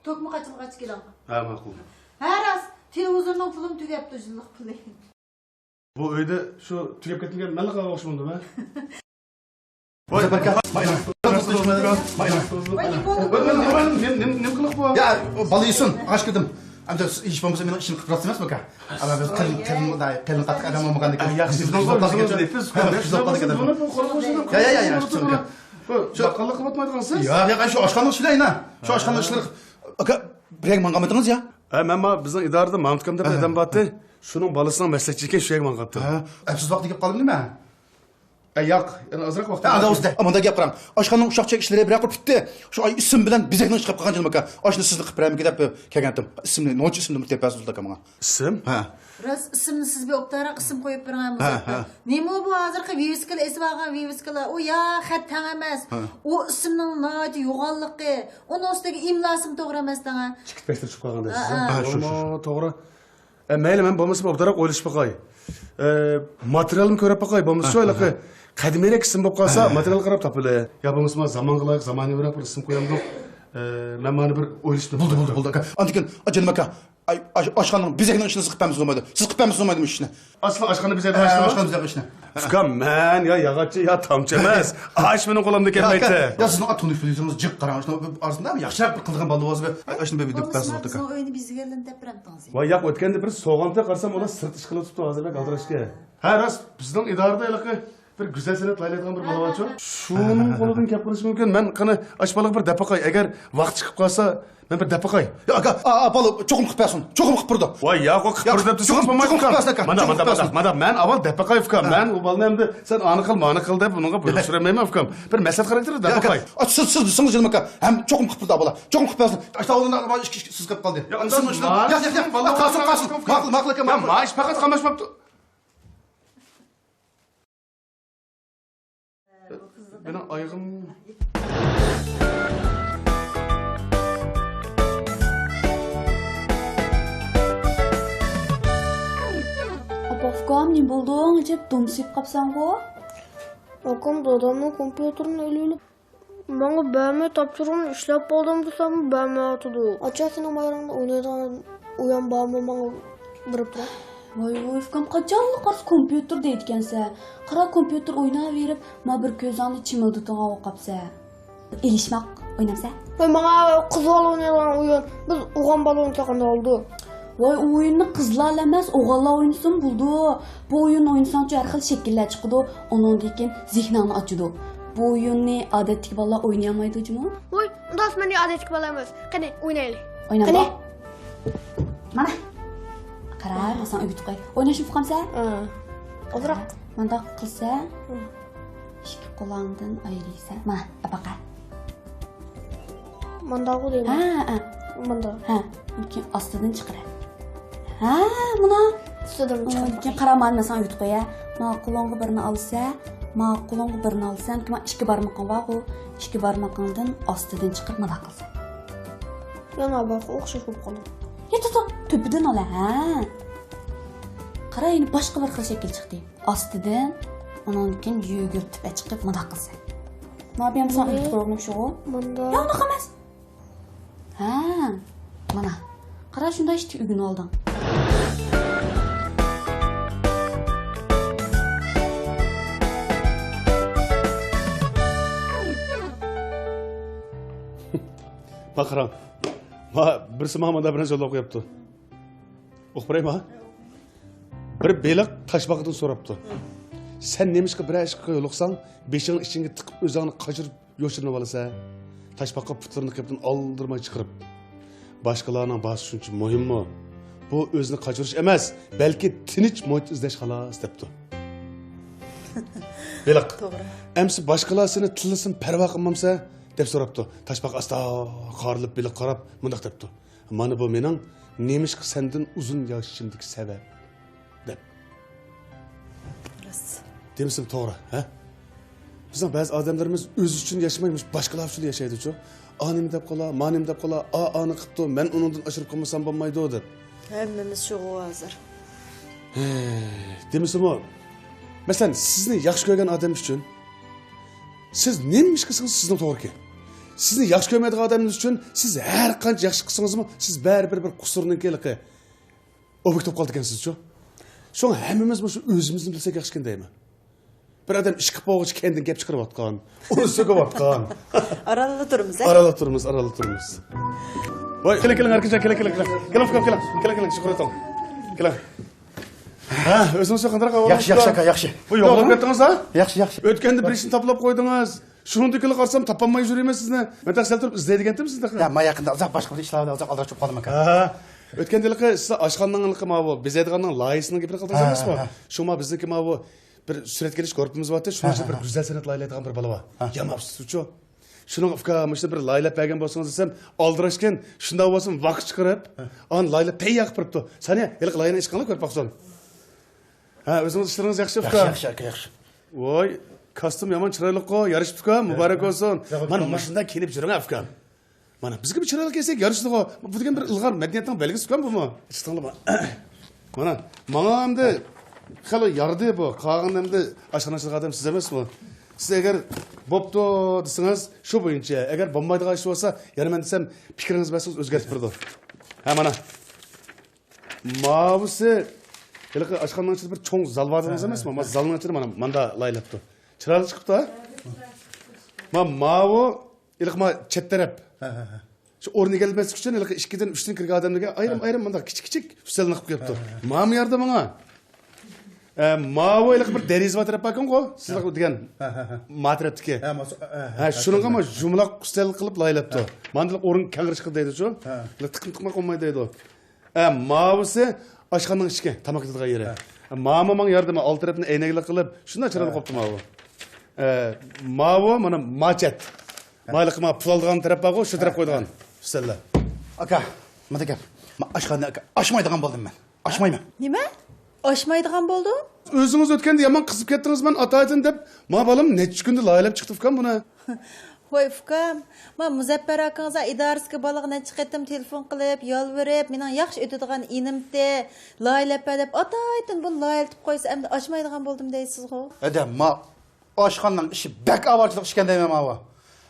توكمۇ قاچىلىغاچ كېلىڭە. ھە، ماقۇل. ھە، راست، تېلېۋىزورنىڭ پۇلىمۇ تۈگەپتۇ، يىللىق پۇلى. بۇ ئۆيدە شۇ تۈگەپ كەتمىگەن مەنلا قالغان ئوخشىمامدۇ مەن؟ ۋاي، مۇزەپپەر ئاكا، ماينا. نېمە، نېمە قىلىق بۇ؟ يا، بالا يېسۇن، ئاش كىردىم. ئەمدى ھېچ بولمىسا مېنىڭ ئىشىمنى قىلىپ بېرەتسىز ئەمەسمۇ ئاكا؟ ئەمما بىز قېلىن، قېلىن، قېلىن قاتتىق ئادەم بولمىغاندىكىن. ياخشى، سىزنىڭ زور، زور نېپىز. يا، يا، يا، يا، شۇ بۇ باققانلىق قىلىۋاتمايدىغانسىز؟ يا، يا، شۇ ئاشخانىنىڭ ئىشلىرى ئەينا. شۇ ئاشخانىنىڭ ئىشلىرى. ئاكا، بىر يەرگە ماڭغانمىدىڭىز يا؟ ھە، مەن ما بىزنىڭ ئىدارىدە مامۇت ئاكام دەپ ئادەم بارتى. شۇنىڭ بالىسىنىڭ مەسلىھەتچىسى ئىكەن، شۇ يەرگە ماڭغانتىم. ھە، ئەپسىز ۋاقتى كېلىپ قالدىمۇ نېمە؟ ئە، ياق، يەنە ئازراق ۋاقىت. ھە، ئانداق بولسا، مۇنداق گەپ قاراڭ. ئاشخانىنىڭ ئۇششاق چەك ئىشلىرى بىرەر قۇر پۈتتى. شۇ ئاي ئىسىم بىلەن بېزەكنىڭ ئىشى قىلىپ قالغان جېنىم ئاكا. ئاشۇنى سىزنى قىلىپ بېرەيمىكىن دەپ كەلگەنتىم. ئىسىمنى، نوچى ئىسىمنى تېپىپ بەرسىڭىز ئاكا ماڭا. ئىسىم؟ ھە. راست، ئىسىمنى سىز بىر ئوبدانراق ئىسىم قويۇپ بېرىڭ، ھە، مۇزەپپەر. ھە. نېمە بۇ ھازىرقى ۋىۋىسكىلا ئېسىۋالغان ۋىۋىسكىلا؟ ئۇ يا خەت تەڭ ئەمەس. ھە. ئۇ ئىسىمنىڭ ناھايىتى يوغانلىقى. ئۇنىڭ ئۈستىگە ئىملاسىمۇ توغرا ئەمەس دەڭە. چىقىپ بەشتە چۈشۈپ قالغان دەيسىز، ھە؟ ھە، شۇ، شۇ، شۇ. توغرا. ئە، مەيلى، مەن بولمىسا ئوبدانراق ئويلىشىپ باقاي. ئە، ماتېرىيالنى كۆرۈپ باقاي، بولمىسا شۇ ھېلىقى قەدىمىيرەك ئىسىم بولۇپ قالسا، ماتېرىيالغا قاراپ تاپىلى. يا بولمىسا زامانغا لايىق، زامانىۋىراق بىر ئىسىم قويامدۇق. ئە، مەن مانا بىر ئويلىشىپ بولدى، بولدى، بولدى، ئاكا. ئاندىكىن، ئاجىنىم ئاكا، ئاي، ئاش-، ئاشخانىنىڭ بېزەكنىڭ ئىشىنى سىز قىلىپ بەرمىسىڭىز بولمايدۇ. سىز قىلىپ بەرمىسىڭىز بولمايدۇ مۇشۇ ئىشنى. ئاشخانا بېزەكنىڭ ئىشىنى؟ ئاشخانا بېزەكنىڭ ئىشىنى. ئۇكام، مەن يا ياغاچچى، يا تامچى ئەمەس. ئاش مېنىڭ قولۇمدا كەلمەيتتى. يا، سىزنىڭ تونۇش پوزىتسىڭىز جىق قاراڭ. ئاشۇنى ئارىسىندا ياخشىراق بىر قىلىدىغان بالا بولسا، ئاشۇنى بىر بىلدۈرۈپ بەرسىڭىز. بولمىسا، بىزنىڭ ئۆينى بېزىگەنلەرنى دەپ بېرەمتىڭىز؟ ۋاي، ياق، ئۆتكەندە بىر سوغانتى قارىسام، ئۇلار سىرت ئىشىك قىلىۋېتىپتۇ، ھازىر بەك ئالدىراش ئىكەن. ھە، راست، بىزنىڭ ئىدارىدە ھېلىقى بىر گۈزەل سەنئەت لايىھەلەيدىغان بىر بالا بارچۇ؟ شۇنىڭ قولىدىن گەپ قىلىشى مۇمكىن. مەن قېنى ئاش بالىغا بىر دەپ باقاي. ئەگەر ۋاقتى چىقىپ قالسا، مەن بىر دەپ باقاي. يا، ئاكا، ئا، ئا، بالا چوقۇم قىلىپ بەرسۇن. چوقۇم قىلىپ بېرىدۇ. ۋاي، ياق، ئۇ قىلىپ بېرىدۇ دەپ تۇرسىڭىز بولمايدۇ، ئۇكام. چوقۇم قىلىپ بەرسۇن، ئاكا. مانا، چوقۇم مانا، قىلىپ بەرسۇن. مانا، مانا، مانا، مەن ئاۋۋال دەپ باقاي، ئۇكام. مەن ئۇ بالىنى ئەمدى سەن ئانى قىل، مانى قىل دەپ ئۇنىڭغا بۇيرۇق چۈشۈرەلمەيمەن، ئۇكام. بىر مەسلىھەت خاراكتېرىدا دەپ باقاي. ئا، سىز، سىز دېسىڭىز، جېنىم ئاكا. ھەم چوقۇم قىلىپ بېرىدۇ، بالا. چوقۇم قىلىپ بەرسۇن. ئاشتا ئاۋۇلدا ئىككى، ئىككى سىز قىلىپ قالدى. يا، ياق، ياق، ياق، قالسۇن، قالسۇن. ماقۇل، ماقۇل، ئاكا، ماقۇل. مانا ئىش پەقەت قاملاشماپتۇ. مېنىڭ ئايىغىم. ئاپا، ئۇكام، نېمە بولدۇڭ؟ ئەجەب دومسىيىپ قاپسەنغۇ؟ ئاكام دادامنىڭ كومپيۇتېرىنى ئېلىۋېلىپ، ماڭا بەرمەي تاپشۇرۇقنى ئىشلەپ بولدۇم دېسەم، بەرمەيۋاتىدۇ. ئاچا، سېنىڭ مايرىڭدا ئوينايدىغان ئۇيان بارمۇ؟ ماڭا بېرىپ بېرە. ۋاي، ۋاي، ئۇكام، قاچانلا قارىسا كومپيۇتېر دەيدىكەنسەن. قارا، كومپيۇتېر ئويناۋېرىپ، ما بىر كۆزۈڭنى چىمىلدىتىۋالغان بولۇپ قاپسەن. ئېلىشماق ئوينامسەن؟ ۋاي، ماڭا قىز بالا ئوينايدىغان ئويۇن. بىز ئوغان بالا ئوينىساق قانداق بولىدۇ؟ ۋاي، ئۇ ئويۇننى قىزلارلا ئەمەس، ئوغانلار ئوينىسىمۇ بولىدۇ. بۇ ئويۇننى ئوينىساڭچۇ ھەر خىل شەكىللەر چىقىدۇ، ئۇنىڭدىن كېيىن زېھنىڭنى ئاچىدۇ. بۇ ئويۇننى ئادەتتىكى بالىلار ئوينىيالمايدۇ جۇمۇ. ۋاي، ئۇنداق مەن ئادەتتىكى بالا ئەمەس. قېنى، ئوينايلى. ئوينايلى. قېنى. مانا. قارا، مەن ساڭا ئۆگىتىپ قوياي. ئويناشنى ئۇقامسەن؟ ھە. ئازراق. مانداق قىلسا، ھە. ئىككى قولۇڭدىن ئايرىيسەن. مانا، ئەپەقە. مانداغۇ دەيمەن. ھە، ھە. ماندا. ھە. كېيىن ئاستىدىن چىقىرە. ھە، مانا. ئۈستىدىن چىقىرىپ كېيىن قارا، مانا مەن ساڭا ئۆگىتىپ قوياي. ما قولۇڭغا بىرنى ئالسا، ما قولۇڭغا بىرنى ئالسا، ما ئىككى بارمىقىڭ بارغۇ. ئىككى بارمىقىڭدىن ئاستىدىن چىقىرىپ مانداق قىلسا. يەنە بارغۇ، ئوخشاش بولۇپ قالدى. يا، توختا، تۆپىدىن ئال، ھە. قارا، يەنە باشقا بىر خىل شەكىل چىقتى. ئاستىدىن، ئۇنىڭدىن كېيىن يۈگۈرتۈپ چىقىپ مۇنداق قىلسا. مابىيان بىزنىڭ ئۆيدە قويغىنىم شۇغۇ. مۇنداق. يا، ئۇنداق ئەمەس. ھە، مانا. قارا، شۇنداق ئىشتە ئۆگىنىۋالدىڭ. باقىراڭ. ما، بىرسى ماڭا مۇنداق بىر نەرسە يوللاپ قويۇپتۇ. ئوقۇپ بېرەيمۇ؟ بىر بېلىق تاشپاقىدىن سوراپتۇ. سەن نېمىشقا بىرەر ئىشقا يولۇقساڭ، بېشىڭنى ئىچىڭگە تىقىپ ئۆزۈڭنى قاچۇرۇپ يوشۇرۇنۇۋالىسەن؟ تاشپاقا پۇتلىرىنى قېپىدىن ئالدىرىماي چىقىرىپ، باشقىلارنىڭ باھاسى شۇنچە مۇھىممۇ؟ بۇ ئۆزىنى قاچۇرۇش ئەمەس، بەلكى تىنچ مۇھىت ئىزدەش خالاس، دەپتۇ. بېلىق، توغرا. ئەمسە باشقىلار سېنى تىللىسىمۇ پەرۋا قىلمامسەن؟ دەپ سوراپتۇ. تاشپاقا ئاستا قارىلىپ بېلىققا قاراپ مۇنداق دەپتۇ. مانا بۇ مېنىڭ نېمىشقا سەندىن ئۇزۇن ياشىشىمدىكى سەۋەب، دەپ. راست. دېمىسىمۇ توغرا، ھە؟ بىزنىڭ بەزى ئادەملىرىمىز ئۆزى ئۈچۈن ياشىماي، مۇشۇ باشقىلار ئۈچۈن ياشايدۇچۇ. ئا نېمە دەپ قالا، ما نېمە دەپ قالا، ئا ئانى قىپتۇ، مەن ئۇنىڭدىن ئاشۇرۇپ قالمىسام بولمايدۇ، دەپ. ھەممىمىز شۇغۇ ھازىر. ھەي، دېمىسىمۇ، مەسىلەن، سىزنى ياخشى كۆرگەن ئادەم ئۈچۈن سىز نېمە ئىش قىلسىڭىز سىزنىڭ توغرىكەن. سىزنى ياخشى كۆرمەيدىغان ئادەملەر ئۈچۈن سىز ھەر قانچە ياخشى قىلسىڭىزمۇ، سىز بەرىبىر بىر قۇسۇرنىڭكى ھېلىقى ئوبيېكت بولۇپ قالىدىكەنسىزچۇ؟ شۇڭا ھەممىمىز مۇشۇ ئۆزىمىزنى بىلسەك ياخشىكەن دەيمەن. بىر ئادەم ئىش قىلىپ بولغۇچە كەينىدىن گەپ چىقىرىۋاتقان، ئۇنى سۆكۈۋاتقان. ئارانلا تۇرىمىز، ھە؟ ئارانلا تۇرىمىز، ئارانلا تۇرىمىز. ۋاي، كېلىڭ، كېلىڭ، ھەركىم، كېلىڭ، كېلىڭ، كېلىڭ. كېلىڭ، ئۇكام، كېلىڭ. كېلىڭ، كېلىڭ، شۇ قۇرۇتۇڭ. كېلىڭ. ھە، ئۆزىڭىزچۇ، قانداق ئەھۋال؟ ياخشى، ياخشى، ئاكا، ياخشى. بۇ يوقلاپ كەتتىڭىز، ھە؟ ياخشى، ياخشى. ئۆتكەندە بىر ئىشنى تاپىلاپ قويدىڭىز. شۇنىڭدىن كېيىن قارىسام، تاپالماي يۈرىمەن سىزنى. مەن تېخى سەل تۇرۇپ ئىزدەيدىغانتىم سىزنى تېخى. يا، ما يېقىندا ئۇزاق باشقا بىر ئىشلار بىلەن ئۇزاق ئالدىراش بولۇپ قالدىم، ئاكا. ھە. ئۆتكەندە ھېلىقى سىز ئاشخانىنىڭ ھېلىقى ماۋۇ بېزەيدىغاننىڭ لايىھىسىنىڭ گېپىنى قىلدىڭىز ئەمەسمۇ؟ ھە، ھە. شۇڭا بىزنىڭكى ماۋۇ بىر سۈرەتكە ئېلىش گۇرۇپپىمىز بارتى، شۇنىڭ ئىچىدە بىر گۈزەل سەنئەت لايىھەلەيدىغان بىر بالا بار. ھە. ياماپسىزچۇ؟ شۇنىڭغا، ئۇكا، مۇشۇنى بىر لايىھەلەپ بەرگەن بولسىڭىز دېسەم، ئالدىراشكەن، شۇنداق بولسىمۇ ۋاقىت چىقىرىپ، ھە، ئانا لايىھەلەپ تەييار قىلىپ بېرىپتۇ. سانىيە، ھېلىقى لايىھەنى ئېچىقىڭلار، كۆرۈپ باقسۇن. ھە، ئۆزىڭىز ئىشلىرىڭىز ياخشى، ئۇكا؟ ياخشى، ياخشى، ئاكا، ياخشى. ۋاي، كاستيۇم يامان چىرايلىققۇ، يارىشىپتۇكۇ، مۇبارەك بولسۇن. مانا مۇشۇنداق كىيىنىپ يۈرۈڭ، ئۇكا. مانا، بىزگە بىر چىرايلىق كىيسەك يارىشىدىغۇ. بۇ دېگەن بىر ئىلغار مەدەنىيەتنىڭ بەلگىسىكەن بۇمۇ. ئىشتىڭلىما. مانا، ماڭا ئەمدى خېلى ياردى بۇ. قالغان ئەمدى ئاشخانىچىلىق ئادەم سىز ئەمەسمۇ؟ سىز ئەگەر بوپتۇ دېسىڭىز، شۇ بويىچە. ئەگەر بولمايدىغان ئىش بولسا، يەنە مەن دېسەم، پىكرىڭىزنى بەرسىڭىز ئۆزگەرتىپ بېرىدۇ. ھە، مانا. ماۋۇسى، ھېلىقى ئاشخانىنىڭ ئىچىدە بىر چوڭ زال بار دېدىڭىز ئەمەسمۇ؟ ھە، ھە. ما زالنىڭ ئىچىدە مانا، ماندا لايىھەلەپتۇ. چىرايلىق چىقىپتۇ، ھە؟ ما ماۋۇ، ھېلىقى ما چەت تەرەپ. ھە، ھە، ھە. شۇ ئورۇن ئىگىلىمەسلىك ئۈچۈن ھېلىقى ئىككىدىن، ئۈچتىن كىرگەن ئادەملەرگە ئايرىم، ھە، ئايرىم مانداق كىچىك كىچىك ئۈستەلنى قىلىپ قويۇپتۇ. ھە، ھە، ھە. ماۋۇ يەردە ماڭا. ئە، ماۋۇ ھېلىقى بىر دېرىزە بار تەرەپ باركەنغۇ، سىزلەر دېگەن. ھە، ھە، ھە. ما تەرەپتىكى. ھە، ماسا-، ھە، ھە، ھە، شۇنىڭغا ما جۇمىلاق ئۈستەل قىلىپ لايىھەلەپتۇ. ھە. ماندىلا ئورۇن كەڭرى چىقىدۇ دەيدۇ شۇ. ھە. ھېلىقى تىقىم تىقماق بولمايدۇ دەيدۇ. ئە، ماۋۇسى ئاشخانىنىڭ ئىشىكى، تاماق ئېتىدىغان يېرى. ھە. ئە، ماما ماڭا ياردىمى، ئالدى تەرەپنى ئەينەكلىك قىلىپ، شۇنداق چىرايلىق ھە. بوپتۇ ماۋۇ. ئە، ماۋۇ مانا ماچەت. ھە. مايلىقى ما پۇل ئالىدىغان تەرەپ بارغۇ، شۇ تەرەپ ھە. قويىدىغان ئۈستەللەر. ئاكا، مانا گەپ. ما ئاشخانا ئاكا، ئاشمايدىغان بولدۇم مەن. ئاشمايمەن. نېمە؟ ئاشمايدىغان بولدۇڭ؟ ئۆزىڭىز ئۆتكەندە يامان قىزىپ كەتتىڭىز، مەن ئاتايتىن دەپ، ما بالام نەچچە كۈندە لايىھەلەپ چىقتى ئۇكام بۇنى. ۋاي ئۇكام، ما مۇزەپپەر ئاكىڭىز ئىدارىسىگە بالىغا نەچچە قېتىم تېلېفون قىلىپ، يالۋۇرۇپ، مېنىڭ ياخشى ئۆتىدىغان ئىنىمتى، لايىھەلەپ بەر دەپ ئاتايتىن بۇنى لايىھەلىتىپ قويسا، ئەمدى ئاشمايدىغان بولدۇم دەيسىزغۇ. ھەدە، ما ئاشخانىنىڭ ئىشى بەك ئاۋارىچىلىق ئىشكەن دەيمەن ماۋۇ.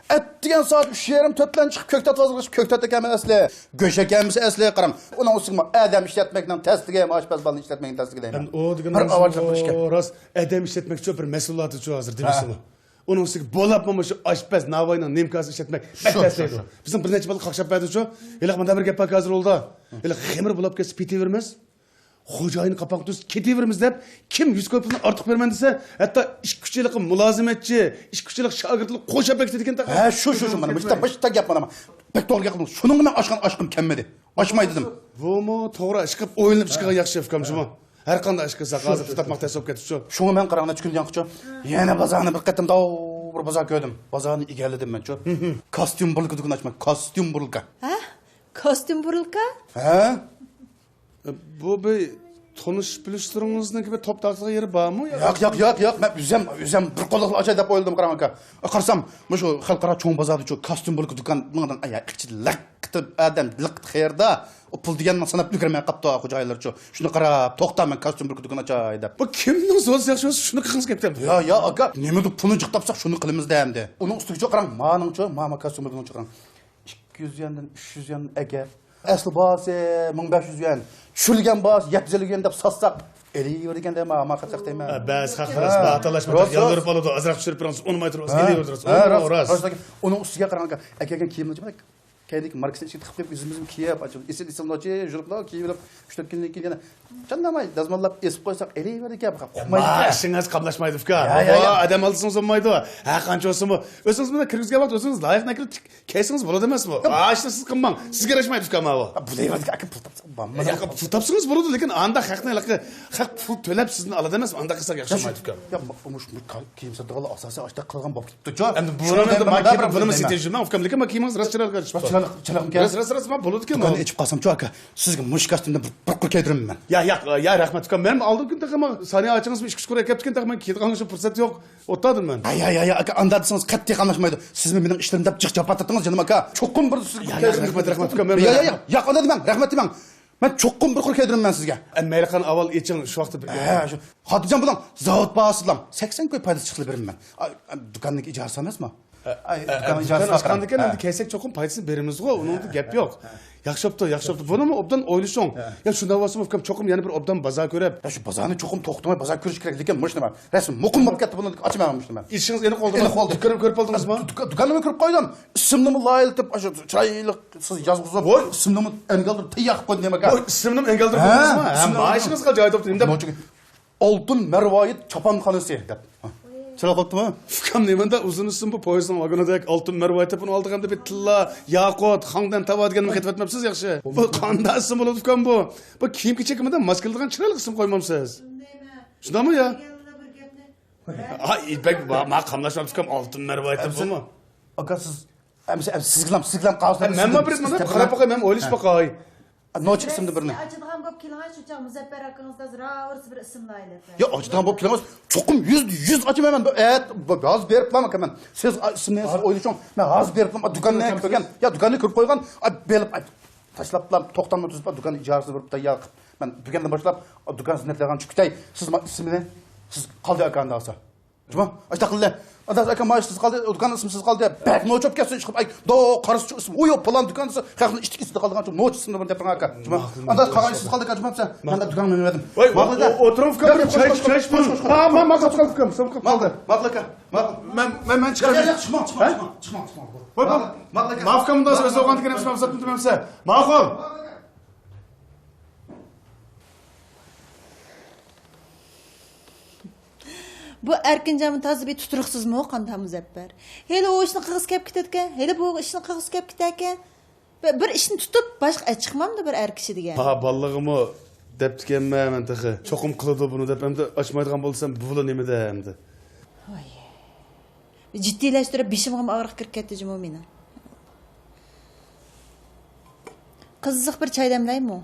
ئەتىگەن سائەت ئۈچ يېرىم، تۆتلەرنى چىقىپ كۆكتات بازىرىغا چىقىپ كۆكتات ئەكەلمە ئەسلى. گۆش ئەكەلمىسە ئەسلى، قاراڭ. ئۇنىڭ ئۈستىگە ئادەم ئىشلەتمەكنىڭ تەسلىكى، ئاشپەز بالىنى ئىشلەتمەكنىڭ تەسلىكى دەيمەن. ئەمدى ئۇ دېگەن بىر ئاۋارىچىلىق بىر ئىشكەن. ئۇ راست، ئادەم ئىشلەتمەكچۇ بىر مەسئۇلاتىچۇ ھازىر دېمىسىمۇ. ھە. ئۇنىڭ ئۈستىگە بولۇپمۇ مۇشۇ ئاشپەز ناۋاينىڭ نىمكاسى ئىشلەتمەك بەك تەس دەيدۇ. بىزنىڭ بىر نەچچە بالا قاقشاپ بەردىچۇ. ھېلىقى مۇنداق بىر گەپ بار ھازىر ئۇلدا. ھېلىقى خېمىر بولاپ كەتسە پېتىۋېرىمىز. خوجايىن قاپاقنى تۈزۈپ كېتىۋېرىمىز دەپ، كىم يۈز كوي پۇلنى ئارتۇق بېرىمەن دېسە، ھەتتا ئىككى ئۈچ ھېلىقى مۇلازىمەتچى، ئىككى ئۈچ ھېلىقى شاگىرتلار قوشاپ بېكىتىدىكەن. ھە، شۇ، شۇ، شۇ، مانا مۇشۇ گەپ، مانا. بەك توغرا گەپ قىلدىڭ. شۇنىڭغا مەن ئاشخانا ئاچقۇم كەلمىدى. ئاچماي دېدىم. بۇمۇ توغرا ئىش قىلىپ ئويلىنىپ چىققان ياخشى ئۇكام جۇمۇ. ھەر قانداق ئىش قىلساق، ھازىر تاپماق تەس بولۇپ كەتتىچۇ. شۇڭا مەن قاراڭ نەچچە كۈندىن يانغىچۇ. يەنە بازارنى بىر قېتىم داۋ بىر بازار كۆردۈم. بازارنى ئىگىلىدىم مەنچۇ. كاستيۇم بۇرۇلكا دۇكان ئاچىمەن. كاستيۇم بۇرۇلكا. ھە؟ كاستيۇم بۇرۇلكا؟ ھە؟ بۇ بىر تونۇش بىلىشلىرىڭىزنىڭكى بىر توپ تارتىدىغان يېرى بارمۇ؟ ياق، ياق، ياق، ياق. مەن ئۆزۈم، ئۆزۈم بىر قوللۇقلا ئاچاي دەپ ئويلىدىم، قاراڭ ئاكا. قارىسام، مۇشۇ خەلقئارا چوڭ بازاردىچۇ كاستيۇم بۇرۇلكا دۇكان ماڭدىن ئايا ئىچى لىق قىتىپ ئادەم لىق قېتىپ خېرىدا. ئۇ پۇل دېگەن ساناپ ئۈلگۈرمەي قاپتۇ، خوجايىنلارچۇ. شۇنى قاراپ، توختا، مەن كاستيۇم بۇرۇلكا دۇكان ئاچاي دەپ. بۇ كىمنىڭ سودىسى ياخشى بولسا، شۇنى قىلغىڭىز كەپتۇ. يا، يا، ئاكا، نېمىدۇ پۇلنى جىق تاپساق، شۇنى قىلىمىز دە ئەمدى. ئۇنىڭ ئۈستىگىچۇ قاراڭ، مانىڭچۇ، ما، ما كاستيۇم بۇرۇلكا دۇكانچۇ قاراڭ. ئىككى يۈز يۈەندىن، ئۈچ يۈز يۈەن ئەگەر ئەسلى باھاسى مىڭ بەش يۈز يۈەن، چۈشۈرۈلگەن باھاسى يەتتە يۈز ئەللىۋ يۈەن دەپ ساتساق، ئېلىۋېرىدىكەن دەيمەن، ئاما قاچاق دەيمەن. ھە، بەزى خەقلەر راست. ئاتالاشماي راست، يالۋۇرۇپ ئالىدۇ، ئازراق چۈشۈرۈپ بېرىڭ، ئۇنىماي تۇرۇپ، ھە، ئېلىۋېرىدۇ، راست. ھە، ئۇ راست، راست. راست. ئۇنىڭ ئۈستىگە قاراڭ، ئەكەلگەن كىيىمنى كەينىدىكى ماركىسىنى ئىچىگە تىقىپ قويۇپ، ئۆزىمىزمۇ كىيىپ، ئېسىل، ئېسىل، يۈرۈپ، ئۈچ تۆت كۈندىن كېيىن يەنە چانداماي دەزماللاپ ئېسىپ قويساق، ئېلىۋېرىدىكەن، قويمايدىكەن. ئىشىڭىز قاملاشمايدۇ، ئۇكا. يا، يا، يا. ئادەم ئالدىسىڭىز بولمايدۇ. ھەر قانچە بولسىمۇ، ئۆزىڭىز بىلەن كىرگۈزگەن ۋاقىت ئۆزىڭىز لايىقنى كىرىپ كەيسىڭىز بولىدۇ ئەمەسمۇ؟ ياق. ئاشۇنى سىز قىلماڭ. سىزگە ياراشمايدۇ ئۇكام ماۋۇ. بۇ دەيۋاتىدىكى ئاكا پۇل تاپسا بولمامدۇ؟ ياق، پۇل تاپسىڭىز بولىدۇ، لېكىن ئانداق خەقنى، خەق پۇل تۆلەپ سىزدىن ئالىدۇ ئەمەسمۇ؟ ئانداق قىلساق ياخشى بولمايدۇ ئۇكام. ياق، مۇشۇ كىيىم ساتىدىغانلار ئاساسەن ئاشۇنداق قىلغان بولۇپ كېتىپتۇچۇ. ئەمدى بۇنىڭ ئەمدى ما كىيىم بۇنىمۇ سېتىۋېتىشىم ئۇكام، لېكىن ما كىيىمىڭىز راست چىرايلىق چىقىپتۇ. چىرايلىق، چىرايلىقمىكەن؟ راست، راست، راست، ما بولىدىكەن. دۇكاننى ئېچىپ قالسامچۇ ئاكا، سىزگە مۇشۇ كاستيۇمدىن بىر، بىر قۇر كىيدۈرىمەن مەن. يا، ياق، يا، رەھمەت ئۇكام، مەنمۇ ئالدىنقى كۈنى تېخى ما سانىيە ئاچىڭىزمۇ ئىككى ئۈچ قۇر ئەكەپتىكەن، تېخى مەن كىيىدىغان شۇ پۇرسەت يوق. ئوتتادىم مەن. ھە، يا، يا، يا، ئاكا، ئانداق دېسىڭىز قەتئىي قاملاشمايدۇ. سىزمۇ مېنىڭ ئىشلىرىم دەپ جىق جاپا تارتتىڭىز جېنىم ئاكا. چوقۇم بىر سىزگە يا، يا، رەھمەت، رەھمەت ئۇكام، مەن يا، يا، يا، ياق، ئۇنداق دېمەڭ، رەھمەت دېمەڭ. مەن چوقۇم بىر قۇر كىيدۈرىمەن مىڭ سىزگە. ئە، مەيلى قان ئاۋۋال ئېچىڭ، شۇ ۋاقىتتا بىر. ھە، شۇ. خاتىرجان بولۇڭ، زاۋۇت باھاسىدىلا سەكسەن كوي پايدىسى چىقسىلا بېرىمەن مەن. ئا، ئا، دۇكاننىڭ ئىجارىسى ئەمەسمۇ؟ ئە، ئاي، ئە، دۇكان ئە، ئىجارىسى دۇكان ئاچقاندىكىن ئەمدى كەلسەك چوقۇم پايدىسىنى بېرىمىزغۇ، ئۇنىڭدا گەپ يوق. ياخشى بوپتۇ، ياخشى بوپتۇ. بۇنىمۇ ئوبدان ئويلىشىڭ. يا، شۇنداق بولسىمۇ ئۇكام، چوقۇم يەنە بىر ئوبدان بازار كۆرۈپ. يا، شۇ بازارنى چوقۇم توختىماي بازار كۆرۈش كېرەك، لېكىن مۇشۇ نېمە رەسمىي مۇقىم بولۇپ كەتتى، بۇنى ئاچىمەن مۇشۇ نېمە. ئىشىڭىز ئېنىق بولدى. ئېنىق بولدى. دۇكاننى كۆرۈپ قالدىڭىزمۇ؟ دۇكا-، دۇكاننىمۇ كۆرۈپ قويدۇم. ئىسىمنىمۇ لايىھەلىتىپ، ئاشۇ چىرايلىق سىز يازغۇزۇپ، ۋوي، ئىسىمنىمۇ ئەنگە ئالدۇرۇپ تەييار قىلىپ قويدۇم نېمە ئۇكا. ۋوي، ئىسىمنىمۇ ئەنگە ئالدۇرۇپ قويدىڭىزمۇ؟ ھە، مانا ئىشىڭىزغا جاي تاپتىم. ئالتۇن مەرۋايىت چاپانخانىسى دەپ. چىرايلىق بوپتىمۇ؟ ئۇكام، نېمانداق ئۇزۇن ئىسىم بۇ، پويىزنىڭ ۋاگونىدەك ئالتۇن مەرۋايىت دەپ ئۇنى ئالدىغاندا بىر تىللا، ياقۇت، خاڭدەن تاۋا دېگەننى قېتىۋەتمەپسىز ياخشى. بۇ قانداق ئىسىم بولىدۇ ئۇكام بۇ؟ بۇ كىيىم كېچەككە مۇنداق ماس كېلىدىغان چىرايلىق ئىسىم قويمامسىز؟ شۇنداقمۇ يا؟ ھاي، بەك ما، ما قاملاشماپتۇ ئۇكام، ئالتۇن مەرۋايىت دەپ بۇمۇ؟ ئاكا، سىز، ئەمسە، ئەمسە سىزگىلام، سىزگىلام قالسا، ئەمسە مەنمۇ بىر مانا قاراپ باقاي، مەن ئويلىشىپ باقاي. نوچى ئىسىمدىن بىرنى. ئاچىدىغان بولۇپ كېلىڭە، شۇ چاغ مۇزەپپەر ئاكىڭىز ھازىر راۋۇرسى بىر ئىسىم لايىھەلەپ بەردى. يا، ئاچىدىغان بولۇپ كېلىڭىز. چوقۇم يۈزدە يۈز ئاچىمەن مەن. ئەت، ھازىر بېرىپلا ئاكا مەن. سىز ئىسىمنى ئويلىشىڭ. مەن ھازىر بېرىپلا دۇكاننى كۆرگەن. يا، دۇكاننى كۆرۈپ قويغان. بېرىپ تاشلاپلا توختامنى تۈزۈپ، دۇكان ئىجارىسىنى بېرىپ تەييار قىلىپ. مەن دۇكاندىن باشلاپ دۇكان زىننەتلەرگە چۈشۈپ كېتەي. سىز ئىسمىنى، سىز قالدى ئاكا ئانداق بولسا. جۇمۇ، ئاشتاق قىلدى. ئانداق ئاكا، مايىش سىز قالدى، دۇكان ئىسمى سىز قالدى. بەك نوچى بولۇپ كەتسۇن، ئىشقىلىپ، ئاي، دو، قارىسىچۇ ئىسمى، ئۇيۇ، پالان دۇكان دېسە، خەقنىڭ ئىشتىكى ئىسىدا قالىدىغان نوچى ئىسىمنى بىر دەپ بېرىڭ ئاكا. جۇمۇ. ئانداق قالغان سىز قالدى ئاكا، جۇمۇ دېسە، مەن دۇكان مېڭىپ بەردىم. ۋاي، ئولتۇرۇڭ ئۇكام، چاي، چاي ئىچىپ. ھە، مەن، مەن قاپسىز قالدىم ئۇكام، سومكا قالدى. ماقۇل ئاكا، ماقۇل. مەن، مەن، مەن چىقاي. ياق، ياق، چىقماڭ، چىقماڭ، چىقماڭ، چىقماڭ. ۋاي، ماقۇل. ماقۇل ئاكا. ماقۇل ئاكا. ماقۇل. بۇ ئەركىنجانمۇ تازا بىر تۇتۇرۇقسىزمۇ، قانداق مۇزەپپەر؟ ھېلى ئۇ ئىشنى قىلغۇسى كەپ كېتىدىكەن، ھېلى بۇ ئىشنى قىلغۇسى كەپ كېتەركەن. بىر، بىر ئىشنى تۇتۇپ، باشقا ئەچ چىقمامدۇ بىر ئەر كىشى دېگەن؟ ھا، بالىلىغىمۇ دەپتىكەنمەن مەن تېخى. چوقۇم قىلىدۇ بۇنى دەپ، ئەمدى ئاچمايدىغان بولسام، بۇلا نېمە دە ئەمدى؟ ۋاي. جىددىيلەشتۈرۈپ، بېشىمغىمۇ ئاغرىق كىرىپ كەتتى جۇمۇ مېنىڭ. قىزىق بىر چاي دەملەيمۇ؟